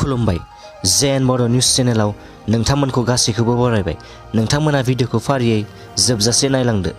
खुलुमबाय जेन बर' निउज चेनेलाव नोंथांमोनखौ गासैखौबो बरायबाय। नोंथांमोना भिडिअखौ फारियै जोबजासे नायलांदो।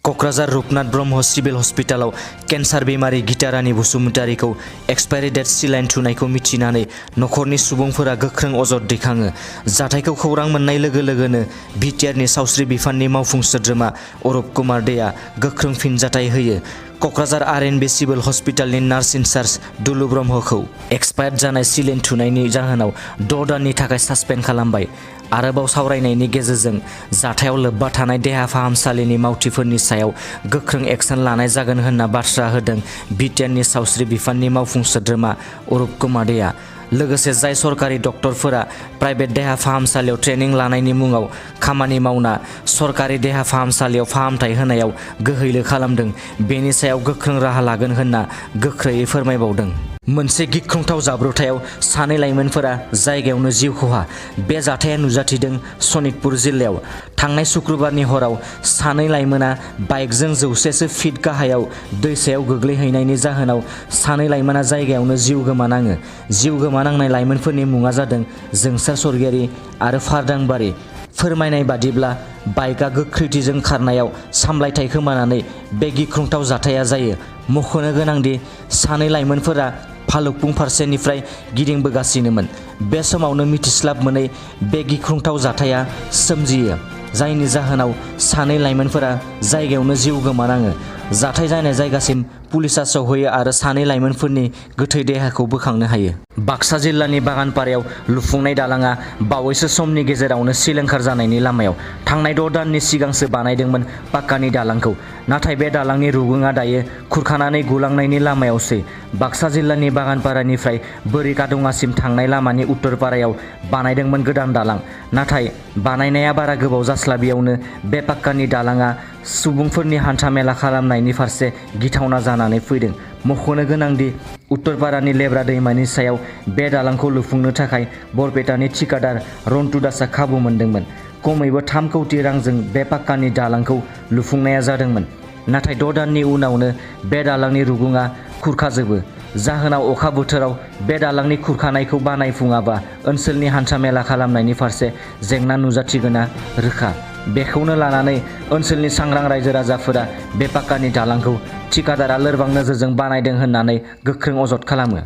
क'क्राझार रुपनाथ ब्रह्म सिभिल हस्पिटालाव केन्सार बेमारि गीता रानी बसुमतारीखौ एक्सपायरि डेट सिलाइन थुनायखौ मिथिनानै नखरनि सुबुंफोरा गोख्रों अजद दैखाङो। जाथायखौ खौरां मोननाय लोगो लोगोनो बिटिआरनि सावस्रि बिफाननि मावफुं सोद्रोमा अरुप कुमार देआ गोख्रों फिनजाथाय होयो। क'क्राझार आरएनबि सिभिल हस्पिटालनि नार्स इनचार्ज दुलु ब्रह्मखौ एक्सपायार्ड जानाय सिलाइन थुनायनि जाहोनाव 6 दाननि थाखाय सासपेन्ड खालामबाय। आरोबाव सावरायनायनि गेजेरजों जाथायाव लोब्बा थानाय देहा फाहामसालिनि मावथिफोरनि सायाव गोख्रों एक्सन लानाय जागोन होनना बाथ्रा होदों बिटिआरनि सावस्रि बिफाननि मावफुं सोद्रोमा अरुप कुमार देआ। लोगोसे जाय सरकारि डक्टरफोरा प्राइभेट देहा फाहामसालियाव ट्रेनिं लानायनि मुङाव खामानि मावना सरकारि देहा फाहामसालियाव फाहामथाय होनायाव गोहैलो खालामदों, बेनि सायाव गोख्रों राहा लागोन होनना गोख्रैयै फोरमायबावदों। मोनसे गिख्रंथाव जाब्रबथायाव सानै लाइमोनफोरा जायगायावनो जिउ खहा। बे जाथाया नुजाथिदों सनितपुर जिल्लायाव। थांनाय शुक्रबारनि हराव सानै लाइमोना बाइकजों 100 फिट गाहायाव दैसायाव गोग्लैहैनायनि जाहोनाव सानै लाइमोना जायगायावनो जिउ गोमानाङो। जिउ गोमानांनाय लाइमोनफोरनि मुङा जादों जोंसार सरगियारि आरो फारदांबारि। फोरमायनाय बादिब्ला बाइकआ गोख्रैथिजों खारनायाव सामलायथाय खोमानानै बे गिख्रंथाव जाथाया जायो। मख'नो गोनांदि सानै लाइमोनफोरा भालुकपुं फारसेनिफ्राय गिदिंबोगासिनोमोन। बे समावनो मिथिस्लाब मोनै बे गिख्रंथाव जाथाया सोमजियो, जायनि जाहोनाव सानै लाइमोनफोरा जायगायावनो जिउ गोमानाङो। जाथाय जानाय जायगासिम पुलिसा सौहैयो आरो सानै लाइमोनफोरनि गोथै देहाखौ बोखांनो हायो। बाक्सा जिल्लानि बागानपारायाव लुफुंनाय दालांआ बावैसो समनि गेजेरावनो सिलिंखार जानायनि लामायाव। थांनाय 6 दाननि सिगांसो बानायदोंमोन पाक्कानि दालांखौ, नाथाय बे दालांनि रुगुङा दायो खुरखानानै गुलांनायनि लामायावसै। बाक्सा जिल्लानि बागानपारानिफ्राय बोरिकादुङासिम थांनाय लामानि उत्तरपारायाव बानायदोंमोन गोदान दालां, नाथाय बानायनाया बारा गोबाव जास्लाबियावनो बे पाक्कानि दालांआ सुबुंफोरनि हान्थामेला खालामनायनि फारसे गिथावना जानानै फैदों। मख'नो गोनांदि उत्तरपारानि लेब्रा दैमानि सायाव बे दालांखौ लुफुंनो थाखाय बरपेटानि थिकादार रन्टु दासआ खाबु मोनदोंमोन। खमैबो 3 कौटि रांजों बे पाक्कानि दालांखौ लुफुंनाया जादोंमोन, नाथाय 6 दाननि उनावनो बे दालांनि रुगुङा खुरखाजोबो। जाहोनाव अखा बोथोराव बे दालांनि खुरखानायखौ बानायफुङाबा ओनसोलनि हान्थामेला खालामनायनि फारसे जेंना नुजाथिगोना रोखा। बेखौनो लानानै ओनसोलनि सांग्रां रायजो राजाफोरा बे पाक्कानि दालांखौ थिकादारआ लोरबां नोजोरजों बानायदों होननानै गोख्रों अजद खालामो।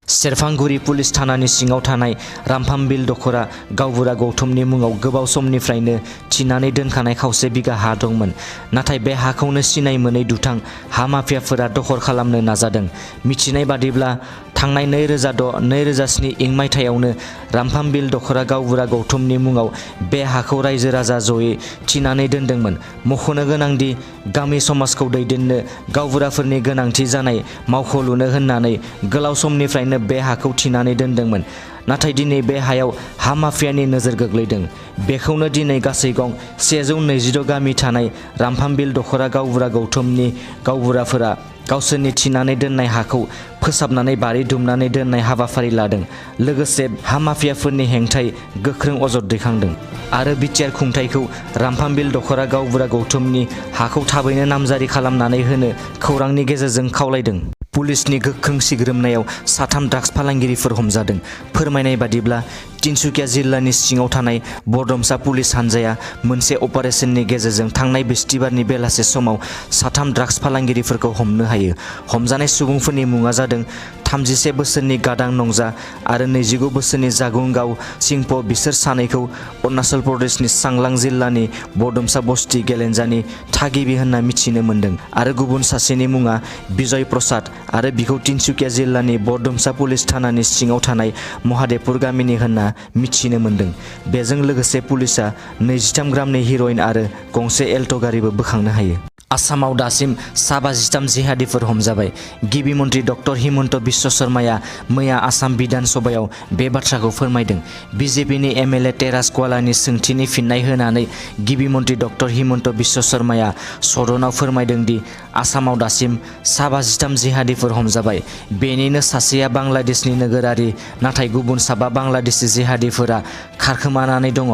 सेरफांगुरि पुलिस थानानि सिङाव थानाय रामफामबिल दखरा गावबुरा गौतमनि मुङाव गोबाव समनिफ्रायनो थिनानै दोनखानाय खावसे बिगा हा दंमोन, नाथाय बे हाखौनो सिनाय मोनै दुथां हा माफियाफोरा दखल खालामनो नाजादों। मिथिनाय बादिब्ला थांनाय 2006-2007 इं मायथाइयावनो रामफामबिल दखरा गावबुरा गौतमनि मुङाव बे हाखौ रायजो राजा जयै थिनानै दोनदोंमोन। मख'नो गोनांदि गामि समाजखौ दैदेननो गावबुराफोरनि गोनांथि जानाय मावख' लुनो होननानै गोलाव समनिफ्रायनो बे हाखौ थिनानै दोनदोंमोन, नाथाय दिनै बे हायाव हा माफियानि नोजोर गोग्लैदों। बेखौनो दिनै गासै गं 126 गामि थानाय रामफामबिल दखरा गावबुरा गौतमनि गावबुराफोरा गावसोरनि थिनानै दोननाय हाखौ फोसाबनानै बारि दुमनानै दोननाय हाबाफारि लादों। लोगोसे हा माफियाफोरनि हेंथायै गोख्रों अजद दैखांदों आरो बिटिआर खुंथायखौ रामफामबिल दखरा गावबुरा गौतमनि हाखौ थाबैनो नामजारि खालामनानै होनो खौरांनि गेजेरजों खावलायदों। पुलिसनि गोख्रों सिग्रोमनायाव 3 ड्राग्स फालांगिरिफोर हमजादों। फोरमायनाय बादिब्ला तिनसुकिया जिल्लानि सिङाव थानाय बदमसा पुलिस हानजाया मोनसे अपारेशननि गेजेरजों थांनाय बिस्तिबारनि बेलासे समाव 3 ड्राग्स फालांगिरिफोरखौ हमनो हायो। हमजानाय सुबुंफोरनि मुङा जादों 31 बोसोरनि गादां नंजा आरो 29 बोसोरनि जागुंगाव सिंप। बिसोर सानैखौ अरुणाचल प्रदेशनि चांलां जिल्लानि बदमसा बस्ति गेलेन्जानि थागिबि होनना मिथिनो मोन्दों आरो गुबुन सासेनि मुङा बिजय प्रसाद आरो बिखौ तिनसुकिया जिल्लानि बदमसा पुलिस थानानि सिङाव थानाय महादेवपुर गामिनि होनना मिथिनो मोन्दों। बेजों लोगोसे पुलिसा 23 ग्रामनि हिर'इन आरो गंसे एल्ट' गारिबो बोखांनो हायो। आसामाव दासिम 23 जिहादिफोर हमजाबाय। गिबि मन्त्रि डक्टर हिमन्त बिश्व शर्माया मैया आसाम बिधान सभायाव बे बाथ्राखौ फोरमायदों। बिजेपिनि एमएलए तेरास गवालानि सोंथिनि फिननाय होनानै गिबि मन्त्रि डक्टर हिमन्त बिश्व शर्माया सदनाव फोरमायदों दि आसामाव दासिम 23 जिहादिफोर हमजाबाय। बेनिनो सासेया बांलादेशनि नोगोरारि, नाथाय गुबुन 7 बांलादेशी जिहादिफोरा खारखोमानानै दङ।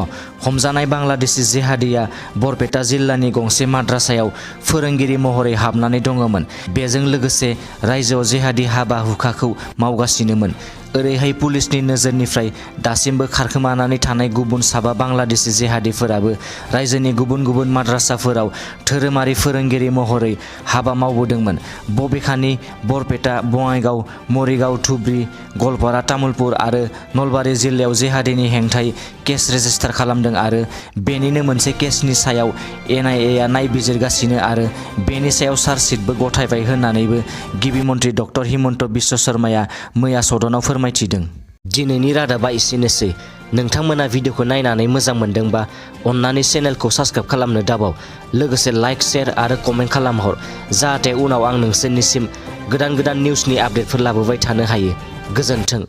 हमजानाय बांलादेशी जिहादिया बरपेटा जिल्लानि गंसे माद्रासायाव फोरोंगिरि महरै हाबनानै दङमोन। बेजों लोगोसे रायजोआव जिहादी हाबा हुखाखौ मावगासिनोमोन। ओरैहाय पुलिसनि नोजोरनिफ्राय दासिमबो खारखोमानानै थानाय गुबुन साबा बांलादेशी जिहादिफोराबो रायजोनि गुबुन गुबुन माद्रासाफोराव धोरोमारि फोरोंगिरि महरै हाबा मावबोदोंमोन। बबेखानि बरपेटा, बङाइगाव, मरिगाव, धुब्री, गलपारा, तामुलपुर आरो नलबारि जिल्लायाव जिहादिनि हेंथायै केस रेजिस्टार खालामदों आरो बेनिनो मोनसे केसनि सायाव NIA आ नायबिजिरगासिनो आरो बेनि सायाव चार्जशिटबो गथायबाय होननानैबो गिबि मन्थ्रि डक्टर हिमन्त बिश्व शर्माया मैया सदनाव फोरमायथिदों। दिनैनि रादाबा एसेनोसै। नोंथांमोना भिडिअखौ नायनानै मोजां मोनदोंबा अन्नानै चेनेलखौ साबस्क्राइब खालामनो दाबाव। लोगोसे लाइक, शेयार आरो कमेन्ट खालामहर जाहाथे उनाव आं नोंसोरनिसिम गोदान निउसनि आपडेटफोर लाबोबाय थानो हायो। गोजोन्थों।